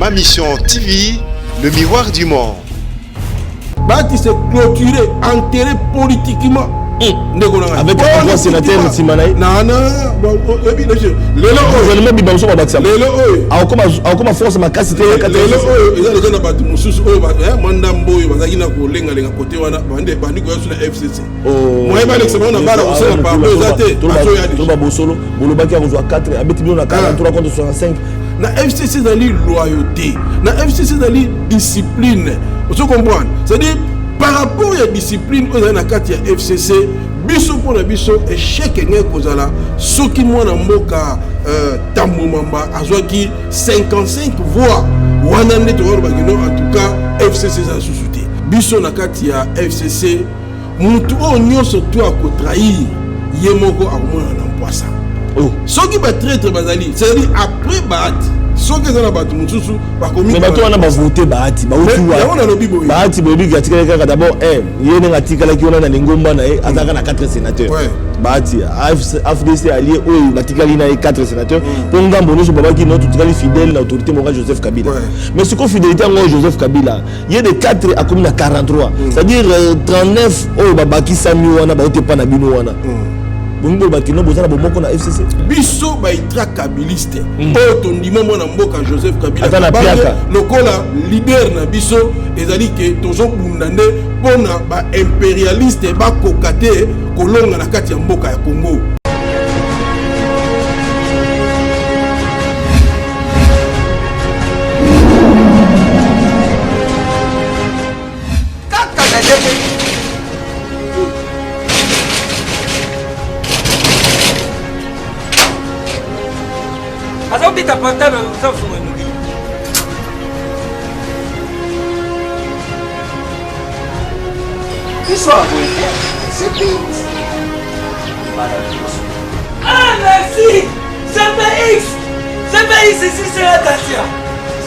Ma Mission TV, le miroir du monde. Bati se clôturer, enterrer politiquement. Ndeko na avec trois sénateurs nsima na ye. Na na oyebi lelo gouvernement biba mosusu babakisa lelo oyo akokoma force makasi te. Lelo oyo eza deja na bato mosusu oyo mwa ndambo oyo bazalaki na kolengalenga kote wana bandi koya su na FCC. Moye balekisa bango na bala kosala pardon eza te. Bazoya toloba bosolo, bolobaki akozwa 4, abeti bino na 43 contre 65. Na FCC ezali loyauté, na FCC ezali discipline, ozo comprendre? C'est-à-dire par rapport ya discipline oyo ezali na kati ya FCC, biso mpo na biso échec engeki kozala soki mwana mboka Tambo Mamba azwaki 55 voix wana nde tokolobaki no. En tout cas FCC eza lisusu te. Biso na kati ya FCC, mutu oyo nyonso to akotrahir ye moko akomona na mpwasa. Soki batraître bazali, c'est-à-dire après Bahati, soki eza na bato mosusu bakomi Mais bato wana bavote Bahati bauti yango nalobi boye. Bahati boyebi atikalaki kaka d'abord ye ndenge atikalaki wana na lingomba na ye, azalaka na 4 sénateurs. Bahati AFDC allié oyo batikali na ye 4 sénateurs mpo ngambo nyonso babaki no totikali fidèle na autorité moko Joseph Kabila. Mais sikoyo fidélité yango Joseph Kabila ye de 4 akomi na 43, c'est-à-dire 39 oyo babakisami wana bauti epa na bino wana. Bongi boye bakino boza na bomoko na FCC. Biso baultra kabiliste oyo tondima mwana mboka Joseph Kabila Ata na piaka. Lokola leader na biso, ezali ke tozobunda nde mpona baimpérialiste bakoka te kolonga na kati ya mboka ya Congo. Kaka na ndenge azobita portable, ozofunga mokili. Biso ya boye te, CPX. Ah, merci! CPX! CPX ici, c'est l'attention!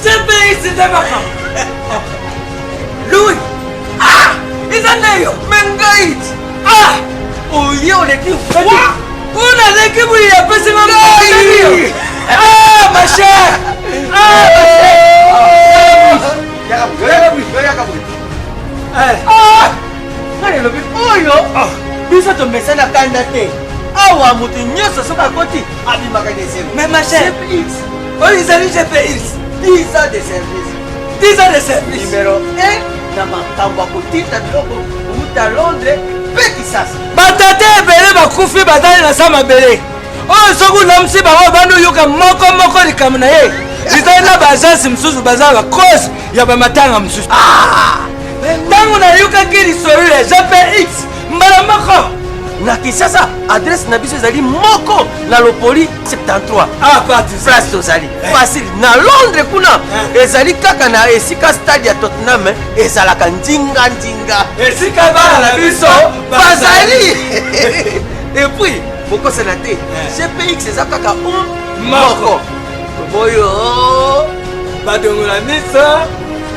CPX, c'est makambo! Louis! Ah! Eza nde yo! Me ngai! Ah! Oye oleki. Kuna aleki boye apesi nga ngai! Ah, ma chère! Ah, ma chère! Yaka boye. Ah! Ngai elobi oyo biso tomesana kanda te. Awa moto nyonso soki akoti abimaka na esengo. Mais ma chère, CPX, oyo ezali GPX. 10 ans de service. 10 ans de service. Numéro 1 na makambo ya kotinda biloko kouta Londres mpe Kisasa. Batata ebele bakufi bazali na sa mabele oyo soki olamusi bango bandi oyoka moko moko likambo na ye ezali na baagence mosusu baza bacause ya bamatanga mosusu. Ntango nayokaki lisolo ya GPX mbala moko na Kisasa, adresse na biso ezali moko na Lopoli 73. Ah, parti. Place tozali facile. Na Londres kuna ezali kaka na esika stade ya Tottenham ezalaka ndinga ndinga. Esika bana na biso bazali. Et puis bokosana te, GPX eza kaka un moko oyo. Badongola miso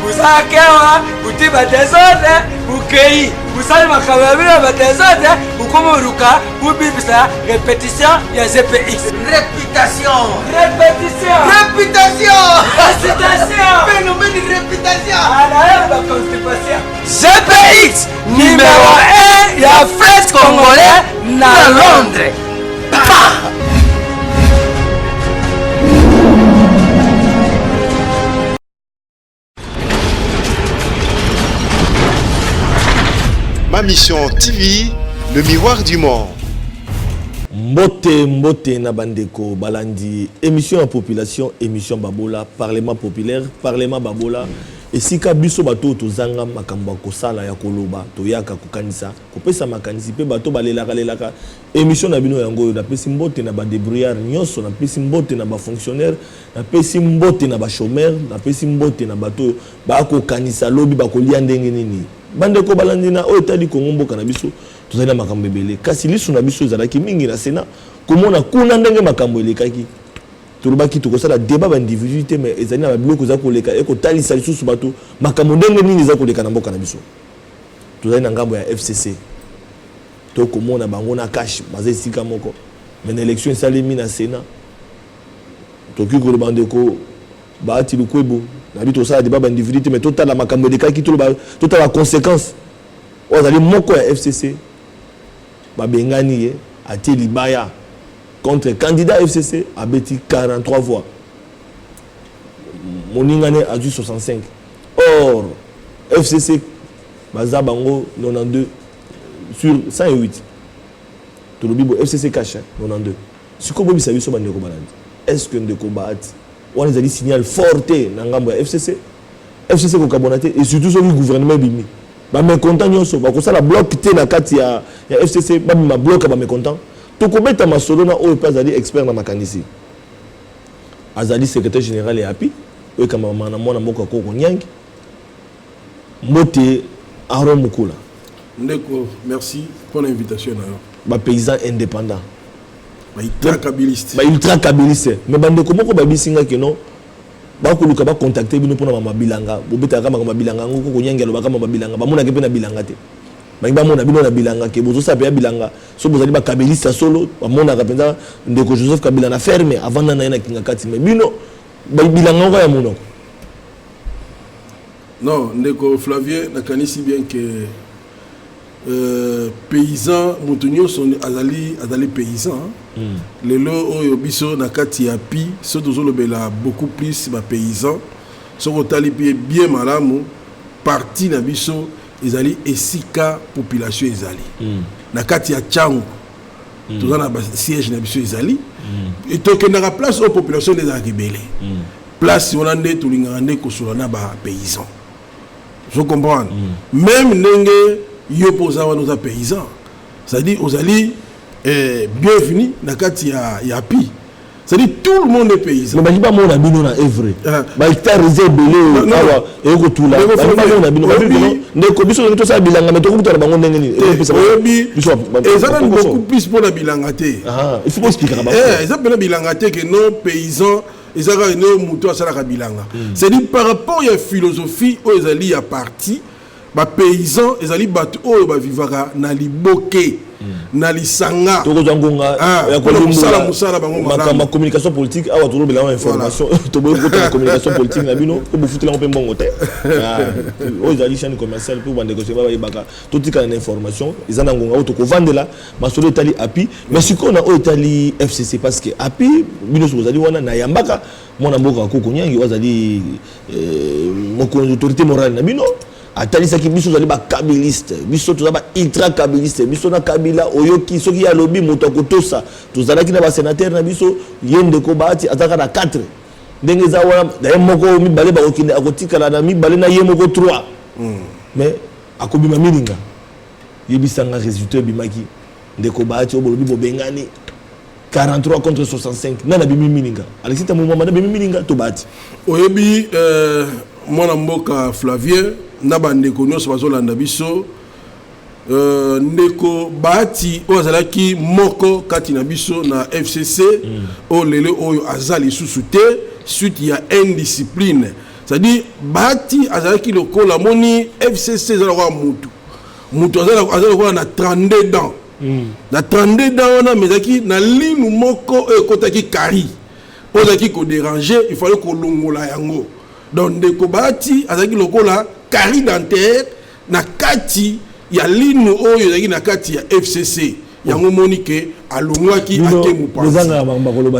busakewa buti badésordre, bukei busali makambo ya bino ya badésordre, bukomi oluka bubibisa répétition ya GPX. Réputation. Répétition. Réputation. Récitation. Phénomène réputation. Anaye baconstipation. GPX numéro 1 ya fret congolais na Londres. Pa! Ma Mission TV, le miroir du monde. Mbote, mbote na bandeko balandi émission ya population, émission Babola, parlement populaire, parlement Babola. Esika biso bato oyo tozanga makambo ya kosala ya koloba, toyaka kokanisa, kopesa makanisi mpe bato balelaka lelaka. Émission na bino yango oyo. Napesi mbote na badébrouillard nyonso, napesi mbote na bafonctionnaire, napesi mbote na bachômeur, napesi mbote na bato oyo bakokanisa lobi bakolia ndenge nini. Bandeko balandi, na oyo etali Kongo, mboka na biso, tozali na makambo ebele, kasi lisu na biso ezalaki mingi na Sénat, komona kuna ndenge makambo elekaki. Tolobaki tokosala débat baindividu te, mais ezali na babiloko eza koleka, ekotalisa lisusu bato makambo ndenge nini eza koleka na mboka na biso. Tozali na ngambo ya FCC, tokomona bango na CACH baza esika moko, mais na élection esalemi na Sénat, tokoki koloba ndeko Bahati Lukwebo. Nayebi tosala débat baindividu te, mais totala makambo elekaki, toloba, totala conséquence. Oyo azali moko ya FCC, babengani ye, atie libaya contre candidat FCC, abeti 43 voix, moninga ne azwi 65. Or FCC baza bango 92 sur 108. Tolobi bo FCC cash 92. Sikoyo bobisa biso, bandeko balandi, est ce que ndeko Bahati wana ezali signal fort te na ngambo ya FCC? FCC kokabwana te, et surtout soki gouvernement ebimi, bamécontent nyonso bakosala bloc te na kati ya FCC, babima bloc ya bamécontent. Tokobeta masolo na oyo mpe azali expert na makanisi, azali secrétaire général ya API oyo ekambama na mwana mboka Koko Nyangi. Mbote, Aaron Mukula. Ndeko, merci pour l'invitation na yo. Bapaysan indépendant. Baultra kabiliste. Baultra kabiliste. Mais bandeko moko babisingaki no bakoluka bacontacte bino mpona mama bilanga. Bobetaka makambo ya bilanga yango. Koko Nyangi alobaka mama bilanga, bamonaki mpe na bilanga te. Bangi bamona bino na bilanga ke bozosala mpe ya bilanga. So bozali bakabiliste ya solo, bamonaka mpenza ndeko Joseph Kabila na ferme avanda na ye na Kinga Kati. Mais bino bilanga yango ya monoko. Non, ndeko Flavien, nakanisi bien ke paysan, moto nyonso azali paysan. Lelo oyo biso na kati ya pi so tozolobela beaucoup plus bapaysan. Soki otali mpe bien malamu, parti na biso ezali esika population ezali. Na kati ya Tshangu. Toza na basiège na biso ezali. Tokendaka place oyo population nde ezalaka ebele. Place wana nde tolingaka nde kosola na bapaysan. Ozo comprendre? Même ndenge yo mpo oza wana, oza paysan, c'est-à-dire ozali bienvenu na kati ya pi, c'est-à-dire tout le monde est paysan. Mais baki bamona bino na evre, bahectare eza ebele awa ekotula, baki bamona bino. Ndeko, biso tolingi tosala bilanga, mais tokokutana bango ndenge nini? Oyebi, eza nani beaucoup plus mpona bilanga te. Il faut boexplikaka bango. Eza mpena bilanga te ke no paysan eza kaka no moto asalaka bilanga. C'est-à-dire par rapport ya philosophie oyo ezali ya parti, bapaysan ezali bato oyo bavivaka na liboke, na lisanga. Tokozwa ngonga ya kosala mosala bango. Makambo ya communication politique awa, tolobela yango information. Toboyi kotala communication politique na bino po bofutela yango mpe mbongo te. Oyo ezali chaîne commerciale mpo bandeko soki bayebaka. Totikala na information, eza na ngonga oyo tokovandela masolo etali API. Mais sikoyo na oyo etali FCC, parce que API bino soki bozali wana, nayambaka mwana mboka Koko Nyangi oyo azali mokonzi, autorité morale na bino. Atalisaki biso tozali bakabiliste, biso toza ba ultra kabiliste, biso na Kabila. Oyoki, soki ye alobi, moto akotosa. Tozalaki na basénateur na biso, ye ndeko Bahati azalaka na 4. Ndenge eza wana, na ye moko, mibale bakokende, akotikala na mibale na ye moko 3, mais akobima milinga. Yebisanga résultat ebimaki, ndeko Bahati, oyo bolobi bobengani 43 contre 65, nani abimi milinga? Alexis Thambwe Mwamba abimi milinga to Bahati? Oyebi, mwana mboka Flavien na bandeko nyonso bazolanda biso, ndeko Bahati oyo azalaki moko kati na biso na FCC, oyo lelo oyo aza lisusu te suite ya indiscipline. C'est-à-dire Bahati azalaki lokola, moni, FCC eza lokola mutu, mutu aza lokola na 32 dents. Na 32 dents wana, mais ezalaki na linu moko oyo ekotaki carie, oyo ezalaki kodéranger, il fallait kolongola yango. Donc ndeko Bahati azalaki lokola carie dentaire na kati ya linu oyo ezalaki na kati ya FCC. Yango omoni ke alongwaki, ake mopanzi.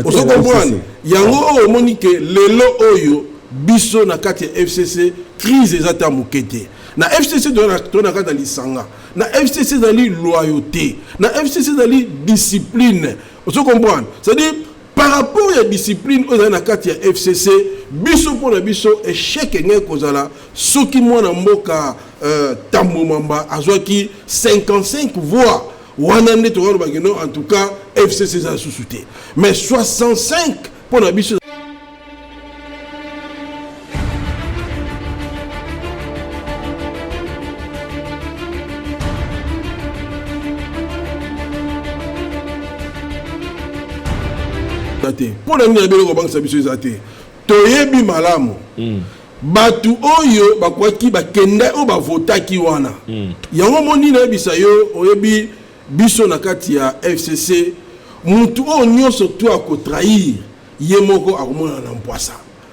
Ozo comprendre? Yango oyo omoni ke lelo oyo biso na kati ya FCC, crise eza ta moke te. Na FCC toza na kati ya lisanga, na FCC ezali loyauté, na FCC ezali discipline. Ozo comprendre? C'est-à-dire par rapport ya discipline oyo ezali na kati ya FCC, biso mpo na biso échec engei kozala soki mwana mboka Thambwe Mwamba azwaki 55 voix. Wana nde tokalobaki no, en tout cas FCC eza lisusu te. Mais 65, mpo na biso te. Mpo na nini na biloko kobangisa biso eza te? Toyebi malamu bato oyo bakwaki, bakenda, oyo bavotaki wana. Yango moni nayebisa yo, oyebi, biso na kati ya FCC, mutu oyo nyonso to akotrahir, ye moko akomonana na mpwasa.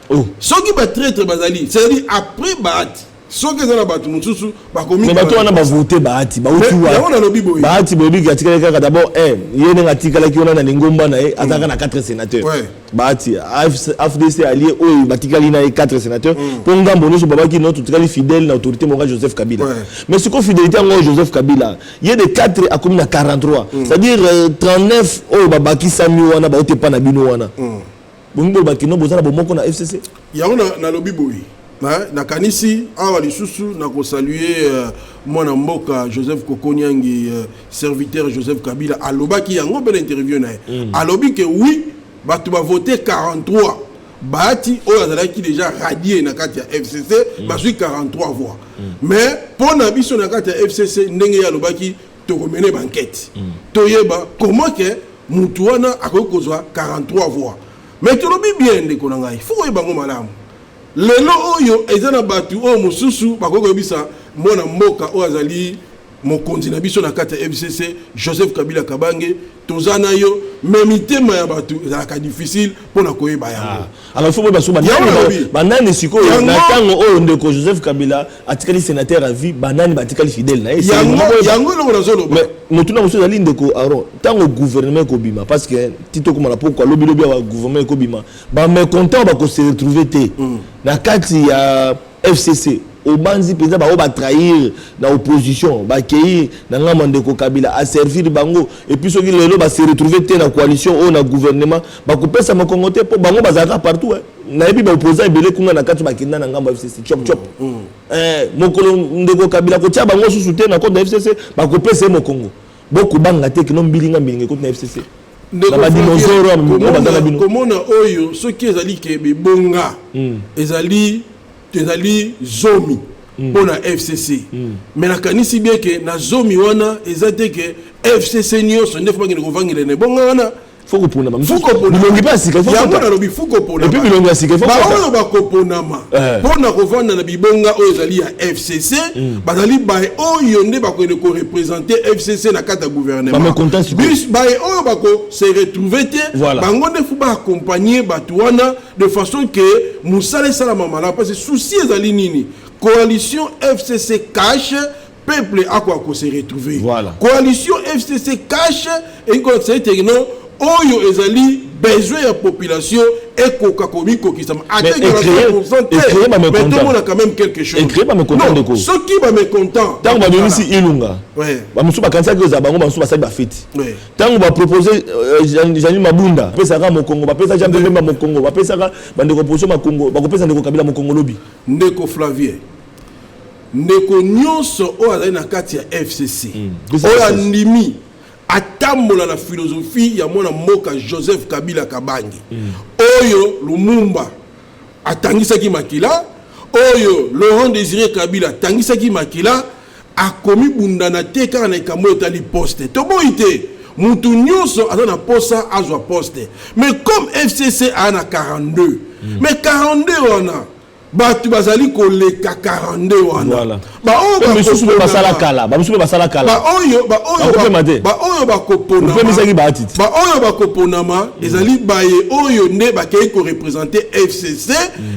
Oh. Soki batraître bazali, c'est-à-dire après Bahati, soki eza na bato mosusu bakomi. Mais bato wana bavote Bahati, bauti Mais yango nalobi boye. Bahati boyebi atikalaki kaka d'abord ye ndenge atikalaki wana na lingomba na ye, azalaka na 4 sénateurs. Bahati, AFDC allié oyo batikali na ye 4 sénateurs, mpo ngambo nyonso babaki no totikali fidèle na autorité moko, Joseph Kabila. Mais sikoyo fidélité yango oyo, Joseph Kabila ye de 4 akomi na 43, c'est-à-dire 39 oyo babakisami wana, bauti epa na bino wana. Bongi boyo bakino boza na bomoko na FCC. Yango nalobi boye, nakanisi awa lisusu nakosaluer mwana mboka Joseph Kokonyangi, serviteur Joseph Kabila. Alobaki yango mpe na interview na ye. Alobi ke oui, bato bavote 43, Bahati oyo azalaki déjà radié na kati ya FCC, bazwi 43 voix. Mais mpo na biso na kati ya FCC, ndenge ye alobaki, tokomene baenquête, toyeba comment ke mutu wana akoki kozwa 43 voix. Mais tolobi bien, ndeko na ngai, faut koyeba yango malamu. Lelo oyo eza na bato oyo mosusu bakoki koyebisa mwana mboka oyo azali mokonzi na biso na kati ya FCC, Joseph Kabila Kabange, toza na yo. Mais mitema ya bato ezalaka difficile mpona koyeba yango. Alors il faut boyeba so Yango nalobi. Banani sikoyo na ntango oyo ndeko Joseph Kabila atikali sénateur à vie, banani batikali fidèle na ye? C'est Yango le moment. Yango eloko nazoloba. Mais motuna mosusu ezali, ndeko Aron, ntango gouvernement ekobima, parce que ti tokóma na pokwa lobilobi awa, gouvernement ekobima, bamécontent bakose retrouver te na kati ya FCC. Obanzi mpenza bango batrahir na opposition, bakei na ngambo ya ndeko Kabila, aservir bango. Et puis soki lelo base retrouver te na coalition oyo, na gouvernement, bakopesa mokongo te, mpo bango bazalaka partout, eh. Nayebi baopposant ebele kuna na kati bakenda na ngambo ya FCC chop chop. Mokolo ndeko Kabila kotia bango susu te na compte ya FCC, bakopesa ye mokongo. Bokobanga te kino mbilinga mbilinga ekoti na FCC na badinosaure oyo baza na bino? Komona oyo, soki ezali ke bibonga ezali 10 mpo na FCC, mais nakanisi bien ke na 10 wana eza te ke FCC nyonso nde faut bakende kovangela na ebonga wana. Faut kopona. Faut kopona. Bilongi mpe ya sika, faut Yango kota. nalobi, faut kopona. Et puis bilongi ya sika, faut kota. Baoyo bakoponama mpo na kovanda na bibonga oyo ezali ya FCC, bazali baye oyo nde bakokende koreprésenter FCC na kati ya gouvernement. Bamécontent sikoyo. Baye oyo bako se retrouver te, bango nde faut baaccompagner bato wana de façon ke mosala esalama malamu. Parce que souci ezali nini? Coalition FCC CACH, peuple akoka kose retrouver. Coalition FCC CACH ekolakisa ete no oyo ezali besoin ya population ekoka komikokisama. Mais écrire bamécontent. Tomona quand même quelque chose. Écrire bamécontent, Non, ndeko. Soki bamécontent Ntango babimisi Ilunga, bamosusu bakanisaki kozala bango, bamosusu basali bafeti. Ntango bapropose Janine Mabunda, bapesaka mokongo, bapesa Jean Bemba mokongo, bapesaka bandeko opposition makongo, bakopesa ndeko Kabila mokongo lobi? Ndeko Flavien, ndeko nyonso oyo azali na kati ya FCC, oyo andimi atambola na philosophie ya mwana mboka Joseph Kabila Kabange, oyo Lumumba atangisaki makila, oyo Laurent Désiré Kabila atangisaki makila, akomi bundana te kaka na likambo oyo etali poste. Toboyi te, mutu nyonso aza na posa azwa poste. Mais comme FCC aa na 42, mais 42 wana bato bazali koleka 42 wana. Baoyo Mpe misusu mpe basala bakoponama, kala, bamosusu mpe basala kala. Baoyo baoyo Bakopema te. Baoyo bakoponama, Opemisaki Bahati te. Baoyo bakoponama ezali baye oyo nde bakei koreprésenter FCC.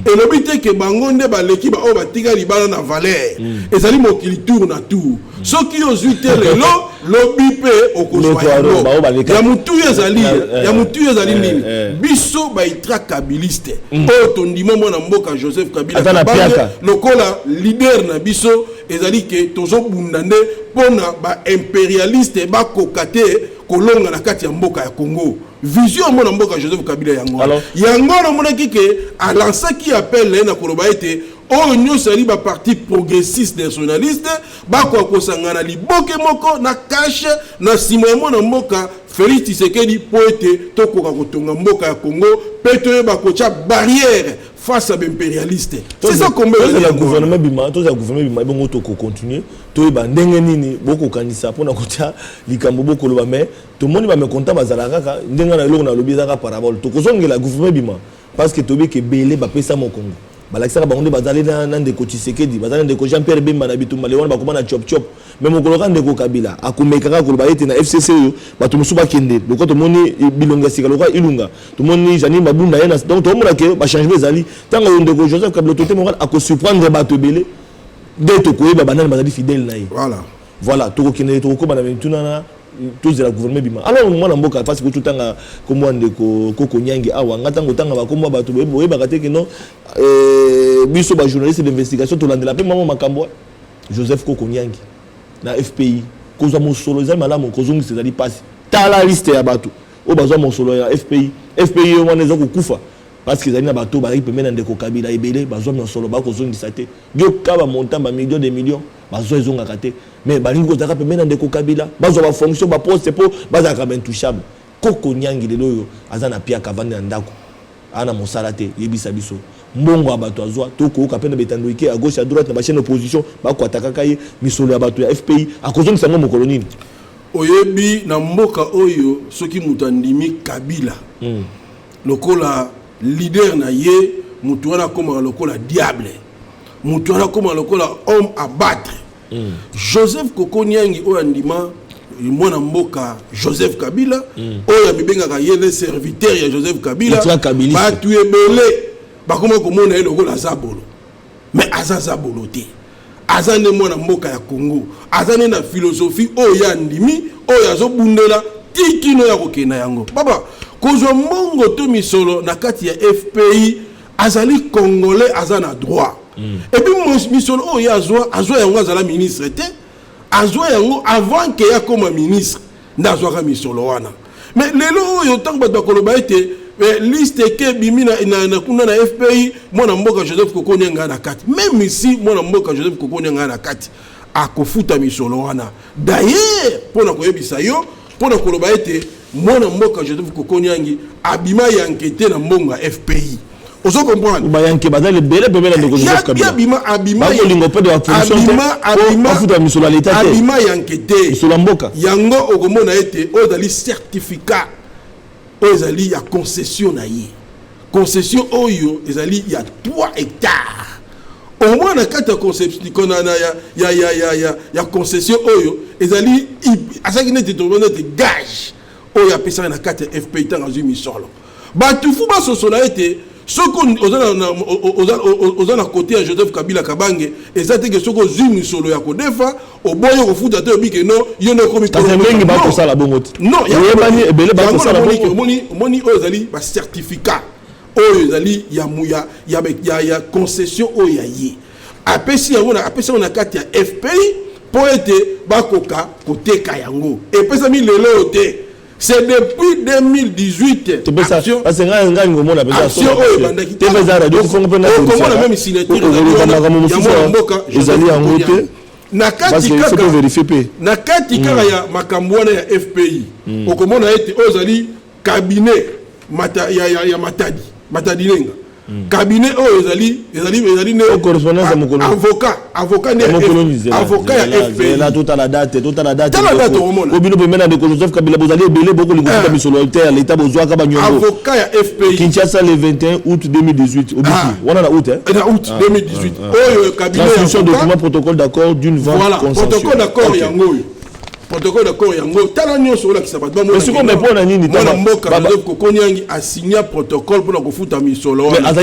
Elobi te ke bango nde baleki baoyo batika libala na valeur. Ezali mokili, tour na tour. Soki ozwi te lelo, lobi mpe okozwa. Ndeko Aro, Yango bao baleka. ya motuya ezali ya motuya ezali nini? Biso baultra kabiliste oyo tondima mwana mboka Joseph Kabila Ata na Kabange piaka. lokola leader na biso, ezali ke tozobunda nde mpona baimpérialiste bakoka te kolonga na kati ya mboka ya Congo. Vision ya mwana mboka Joseph Kabila yango wana. Alors- Yango wana omonaki ke alansaki appel na ye na koloba ete oyo nyonso ezali baparti progressiste nationaliste bakoka kosangana liboke moko na CACH na nsima ya mwana mboka Félix Tshisekedi, mpo ete tokoka kotonga mboka ya Congo mpe toyeba kotya barrière face à baimpérialiste. C'est ça kombe. Tozela gouvernement bima, tozela gouvernement bima, ebongo tokocontinue toyeba ndenge nini bokokanisa mpona kotia likambo bokoloba. Mais tomoni bamécontent bazala kaka ndenge na eloko nalobi, ezaka parabole. Tokozongela gouvernement bima, parce que toyebi ke ebele bapesa mokongo. Balakisaka bango nde bazali na ndeko Tshisekedi, bazali na ndeko Jean Pierre Bemba na bitumba. Lelo wana bakoma na chop chop. Mais mokolo kaka ndeko Kabila akomeka kaka koloba ete na FCC oyo bato mosusu bakende, lokola tomoni bilongi ya sika lokola Ilunga, tomoni Janine Mabunda ye na, donc tokomona ke bachangement ezali. Ntango ndeko Joseph Kabila, autorité morale, akosurprendre bato ebele, nde tokoyeba banani bazali fidèle na ye. Voilà, tokokende, tokokóma na mituna na tozela gouvernement ebima. Alors mwana mboka, fasi kuti otanga kombo ya ndeko Koko Nyangi awa, nga ntango otanga bakombo ya bato, boyebaka te ke non, biso bajournaliste d'investigation tolandela mpe mamo makambo. Joseph Koko Nyangi na FPI, kozwa mosolo ezali malamu, kozongisa ezali mpasi. Tala liste ya bato oyo bazwa mosolo ya FPI. FPI oyo wana eza kokufa parce que ezali na bato bazalaki pembeni na ndeko Kabila, ebele bazwa mosolo, bakozongisa te. Yoka bamontant, bamillion de millions bazwa, ezongaka te, mais balingi kozalaka pembeni na ndeko Kabila, bazwa bafonction, baposte, mpo bazalaka baintouchable. Koko Nyangi lelo oyo aza na piaka, avandi na ndako, aza na mosala te. Yebisa biso, mbongo ya bato azwa, tokoyoka mpe na betando ike à gauche, à droite, na bachaîne opposition bakwata kaka ye. Misolo ya bato ya FPI akozongisa yango mokolo nini? Oyebi, na mboka oyo, soki moto andimi Kabila lokola leader na ye, moto wana akomaka lokola diable, moto wana akomaka lokola homme à battre. Joseph Kokoniangi oyo andima mwana mboka Joseph Kabila, oyo amibengaka ye le serviteur ya Joseph Kabila, Ultra kabiliste. Bato ebele bakoma komona ye lokola aza bolo, mais aza zabolo te. Aza nde mwana mboka ya Congo, aza nde na philosophie oyo ye andimi, oyo azobundela tikino ya kokenda yango. Papa, kozwa mbongo to misolo na kati ya FPI, azali Congolais, aza na droit. Et puis misolo oyo ye azwa, azwa yango azala ministre te, azwa yango avant ke ye akóma ministre nde azwaka misolo wana. Mais lelo oyo, ntango bato bakoloba ete liste eke ebimi na kuna na FPI, mwana mboka Joseph Kokoni ngai na kati, même si mwana mboka Joseph Kokoni ngai na kati, akofuta misolo wana. D'ailleurs, mpona koyebisa yo, mpona koloba ete mwana mboka Joseph Kokoniangi abima yanke te na mbongo ya FPI, ozo comprendre? Bayanke bazali ebele pembeni na ndeko Joseph Kabila. Abima, abima. Bakolinga mpe de bafonction te, bafuta misolo ya leta te. Abima yanke te. Misolo ya mboka. Yango okomona ete oyo ezali certificat oyo ezali ya concession na ye, concession oyo ezali ya 3 hectares. Omona na kati ya conception na ya concession oyo ezali, azalaki neti, toloba neti gage oyo apesaki na kati ya FPI ntango azwi misolo. Bato fu basosola ete soki oza na kote ya Joseph Kabila Kabange, eza te ke soki ozwi misolo ya kodefa, oboyi kofuta te, oyebi ke no, yo nde okomi. Kasi mingi bakosala bongo te. Non. Oyebani, ebele bakosala bongo. Omoni, oyo ezali bacertificat oyo ezali ya concession oyo ya ye apesi yango, apesi yango na kati ya FPI mpo ete bakoka koteka yango. Epesami lelo oyo te, c'est depuis 2018. Parce que ngai ngai ngomona mpenza oyo ebandaki. Te, mpe eza radio fongo mpe. Okomona même signature. Makambo mosusu ezali yango te. Na kati kaka, na kati kaka ya makambo wana ya FPI, okomona ete oyo ezali cabinet ya Matadi, Matadi Lenga, cabinet oyo ezali nde correspondance ya mokolo. Avocat nde avocat ya FPI. Totala date, totala date. Tala date, okomona. Po bino pembeni na ndeko Joseph Kabila bozali ebele, bokolinga kofuta misolo te ya leta, bozwaka banyongo. Avocat ya FPI. Kinshasa, le 21 août 2018, obiki wana na août, hein? Na août 2018 oyo, cabinet. Transmission document protocole d'accord d'une vente. Voilà, protocole d'accord yango oyo, protocole d'accord yango. Tala nyonso olakisa bato. Sikoyo, mais mpo na nini? Mwana mboka Joseph Kokoniangi asigna protocole mpona kofuta misolo. Wana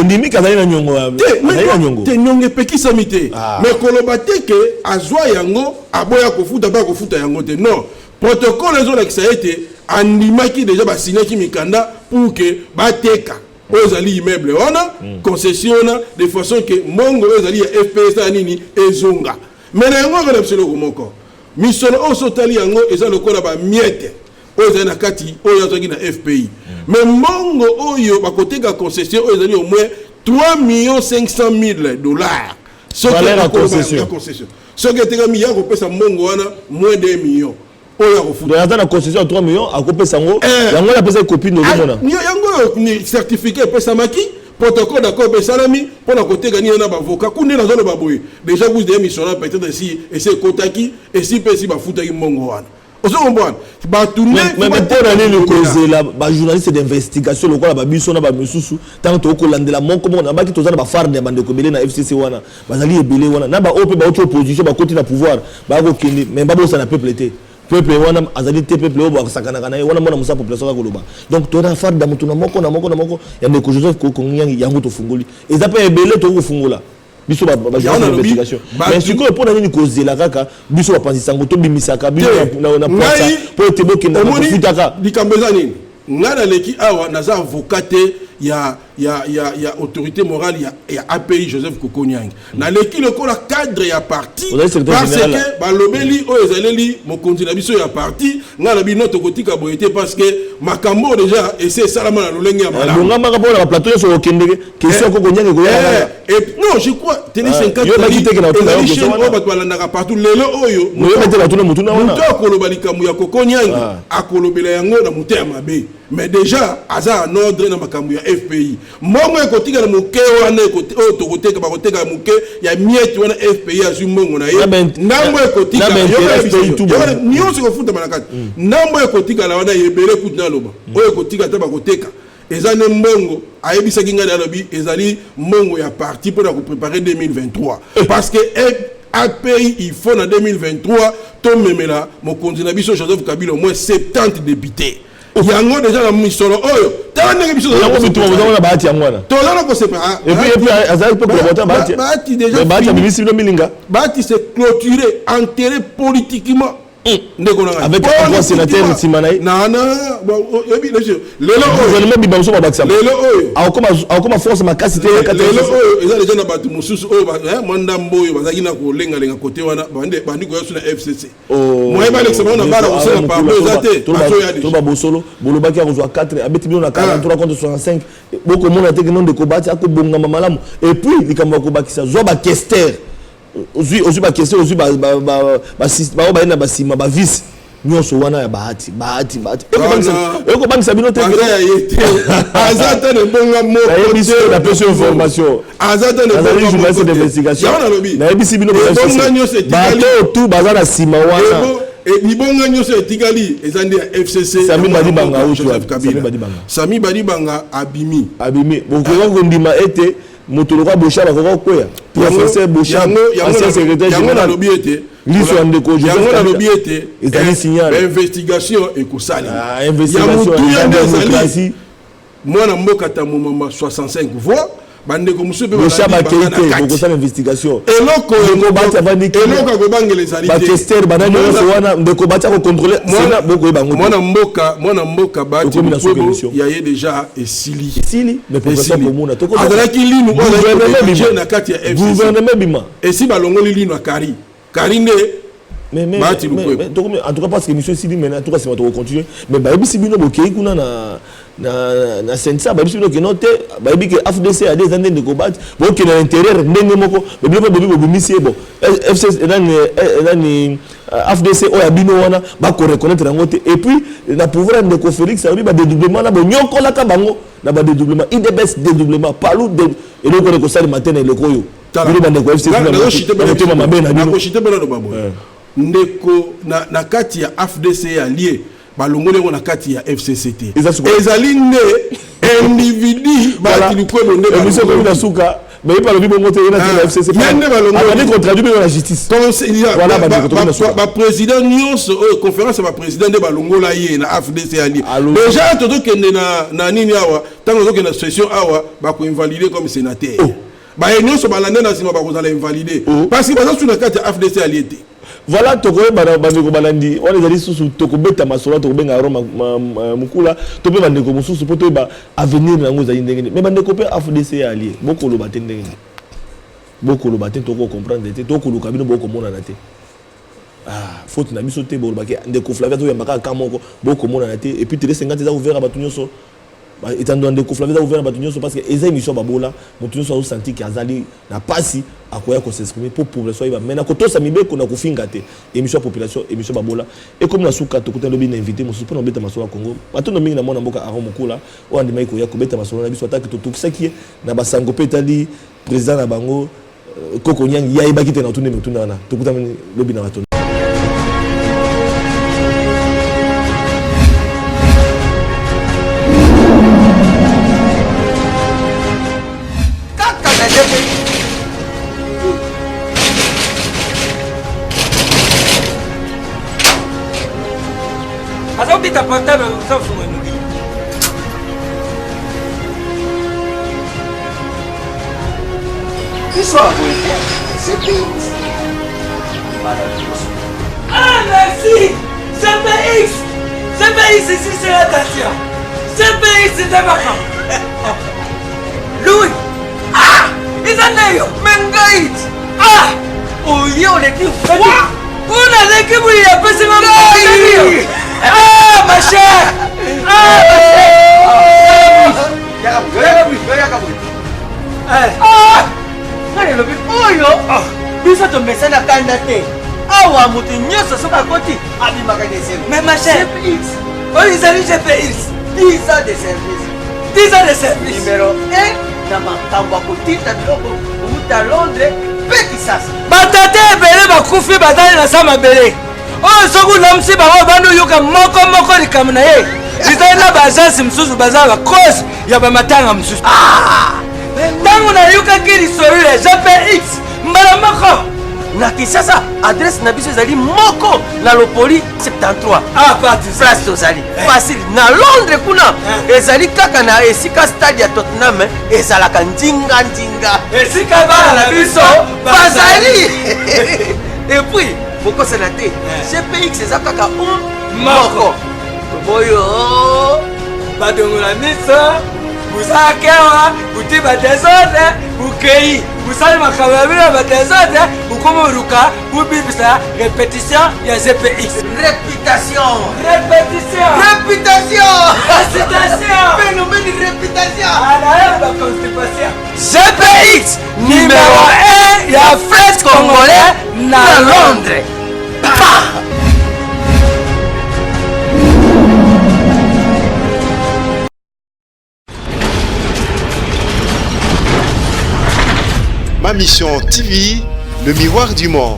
ondimiki azali na nyongo? Azali na nyongo. Te, nyongo epekisami te, mais koloba te ke azwa yango, aboya kofuta mpe akofuta yango te, non. Protocole ezolakisa ete andimaki déjà, basignaki mikanda pour ke bateka oyo ezali immeuble wana, concession wana, de façon ke mbongo oyo ezali ya FPS ya nini ezonga. Mais na yango akona biso eloko moko, misolo oyo so otali yango eza lokola bamiettes oyo ezali na kati oyo azwaki na FPI. Mais mbongo oyo bakoteka concession oyo ezali au moins 3 millions 500 000 dollars. Valeur ya concession. Concession soki etekami, ya kopesa mbongo wana moins de 1 million oyo akofuta. Donc aza na concession ya 3 millions, akopesa yango. Yango apesa copie, ozomona. Yango oyo certificat epesamaki, protocole d'accord mpe esalami mpona koteka nini na bavocat kuna. Nde nazoloba boye, déjà kuzi deya misolo peut-être esi ekotaki, esi mpe esi bafutaki mbongo wana. Ozo comprendre? Bato nde Mais mpo na nini kozela bajournaliste d'investigation lokola babiso na bamisusu, ntango tokolandela moko moko? Nabaki toza na bafarde ya bandeko ebele na FCC wana, bazali ebele wana na baoyo mpe bauti opposition, bakoti na pouvoir, bakokende, mais babosana peuple te. Peuple wana azali te peuple oyo basakanaka na ye wana. Mwana mosala population aza koloba. Donc toza na farde ya motu na moko na moko na moko ya ndeko Joseph Kokongiangi. Yango tofungoli, eza mpe ebele, tokokofungola biso bajournaliste d'investigation. Mais sikoyo, mpo na nini kozela kaka biso bapanzi sango tobimisaka bino na poisa mpo ete bokenda na kofutaka? Likambo eza nini? Ngai naleki awa, naza avocat te ya autorité morale ya API Joseph Kokoniangi. Naleki lokola cadre ya parti parce que balobeli oyo ezaleli mokonzi na biso ya parti. Ngai na bino tokotika boye te, parce que makambo oyo déjà ese esalama na lolenge ya malamu. Bongamaka mpona baplateau nyonso okendeke, question Kokoniangi ekoya. Non, je crois Télé 50 ezali chaîne oyo bato balandaka partout lelo oyo. Moto akoloba likambo ya Kokoniangi, akolobela yango na moto ya mabe, mais déjà aza en ordre na makambo ya FPI. Mbongo ekotikala moke wana oyo tokoteka, bakoteka moke ya miete wana, FPI azwi mbongo na ye. Ndambo ekotikala nyonso ekofutama na kati. Ndambo ekotikala wana ebele kutu, naloba oyo ekotika ata bakoteka, eza nde mbongo ayebisaki ngai. Alobi ezali mbongo ya parti mpona kopréparer 2023, parce que API, il faut na 2023 tomemela mokonzi na biso Joseph Kabila au moins 70 députés. Yango déjà na misolo oyo, tala ndenge biso biso Bahati yango wana. Toza na kosepela. Et puis azali mpe collaborateur Bahati. Bahati déjà Bahati abimisi bino milinga. Bahati c'est clôturé, enterré politiquement, ndeko na ngai. Avec un sénateur nsima na ye. Na oyebi lelo gouvernement biba mosusu babakisa. Lelo oyo akokoma force makasi te. Lelo oyo eza déjà na bato mosusu oyo mwa ndambo oyo bazalaki na kolengalenga kote wana, bandi koya so na FCC. Moye balekisa bango na bala kosala pardon eza te, bazoya. To babosolo bolobaki akozwa 4, abeti bino na 43 contre 65. Bokomona te kino ndeko Bahati akobongama malamu. Et puis likambo ya kobakisa, zwa baquesteurs, ozwi baquesteurs, ozwi bao baye na basima, bavice nyonso wana ya Bahati. Bahati, Bahati ekobangisa bino te. Aza te na ebonga moko. Nayebisi, napesi information. Aza te. Nazali journaliste d'investigation. Nayebisi bino, bato tu baza na nsima wana. Libonga nyonso etikali eza nde ya FCC. Sami Badibanga. Sami Badibanga abimi. Abimi. Bokoka kondima ete moto lokola Boshab akoka kokweya? Professeur Boshab, ancien secrétaire général, nalobi ete liso ya ndeko. Yango nalobi ete ezali signal. Investigation ekosalema. Ya motuya nde ezali mwana mboka Tamomama, 65 voix. Bandeko mosusu mpe Boshab akei te, bokosala investigation. Eloko eloko akobangela ezali te. Baquesteurs, banani nyonso wana, ndeko Bahati akocontrôler Sénat, bokoyeba yango. Mwana mboka, mwana mboka Bahati Lukwebo ya ye déjà esili. Esili, mais population komona. Azalaki linu oyo na kati ya FCC. Gouvernement bima. Esi balongoli linu ya kari kari nde. Mais, en tout cas, parce que émission esili, maintenant, en tout cas, c'est ma continuer. Mais bayebisi bino bokei kuna na CNSA, bayebisi bino keno te, bayebi ke AFDC ade eza nde ndeko Bahati, bokende na intérieur ndenge moko. Mais bino mpe bobi bobimisi ye. Bon, FC nani, AFDC oyo ya bino wana, bakoreconnaître yango te. Et puis na pouvoir ya ndeko Félix, alobi badédoublement na bonyokolaka bango na badédoublement, UDPS dédoublement, PALU. Eloko wana ekosalema te na eloko oyo bino bandeko FC motema mabe na bino. Nakoshite mpona loba boye, ndeko, na kati ya AFDC allié, balongoli yango na kati ya FCC te, ezali nde individu Bahati Lukwebo nde. Émission ekomi na suka, mais ye alobi bongo te, ye na FCC abandi kotraduire bino na justice. Voilà, bandeko, tokomi na suka. Baprésident nyonso oyo, conférence ya baprésident nde balongola ye na AFDC allié. Déjà tozokende na nini awa, ntango tozokende na session awa, bakoinvalide comme sénateur. Baye nyonso balande na nsima bakozala invalide, parce que baza su na kati ya AFDC allié te. Voilà, tokoyeba na bandeko balandi wana ezali susu. Tokobeta masolo, tokobenga Aro Mokula to mpe bandeko mosusu mpo toyeba avenir na yango ezali ndenge nini. Mais bandeko mpe AFDC ya allié, bokoloba te ndenge nini? Bokoloba te, tokocomprendre te, tokoluka bino, bokomonana te. Ah, faute na biso te. Bolobaki ndeko Flavie azoyamba kaka ka moko, bokomonana te. Et puis Télé 50 eza ouvert ya bato nyonso, etando ya ndeko Flavie eza ouvert na bato nyonso, parce que eza émission babola. Moto nyonso azosentir ke azali na pasi, akoya kos'exprimer mpo population ayeba, mais na kotosa mibeko, na kofinga te. Émission ya population, émission babola ekomi na suka. Tokutani lobi na invité mosusu mpona kobeta masolo ya Congo. Matondo mingi na mwana mboka Aron Mokula oyo andimaki koya kobeta masolo na biso, ataki totokisaki ye na basango mpe etali président na bango Koko Nyangi. Ye ayebaki te na otuni mituna wana. Tokutani lobi na matondo. portable osafunga noki. Biso ya boye te, CPX. Ah, merci! CPX! CPX ici, c'est l'attention! CPX, c'est makambo! Louis! Ah! Eza nde yo! Me ngai! Ah! Oye oleki fwa! Kuna aleki boye apesi nga ngai! Ah, ma chère! Ah, ma chère! Yaka boye. Ah! Ngai nalobi oyo biso tomesana kanda te. Awa moto nyonso soki akoti abimaka na esengo. Mais ma chère, GPX, oyo ezali GPX. 10 ans de service. 10 ans de service. Numéro 1 na makambo ya kotinda biloko kowuta Londres mpe Kisasa. Batata ebele bakufi bazali na sa mabele oyo soki olamusi bango obandi oyoka moko moko likambo na ye ezali na baagence mosusu baza bacause ya bamatanga mosusu. Ntango nayokaki lisolo ya GPX mbala moko na Kinshasa, adresse na biso ezali moko na Lopoli 73. Ah, parti place tozali facile. Na Londres kuna ezali kaka na esika stade ya Tottenham ezalaka ndinga ndinga, esika bana na biso bazali. Et puis bokosana te, GPX eza kaka um moko toboyo badongola miso busakewa buti badesordre bukei busali makambo ya bino ya badesordre bukoma oluka bubibisa répétition ya GPX. Réputation, répétition, réputation, récitation, phénomène réputation anaye baconstipation. GPX numéro 1 ya fret congolais na Londres. Ma Mission TV, le miroir du monde.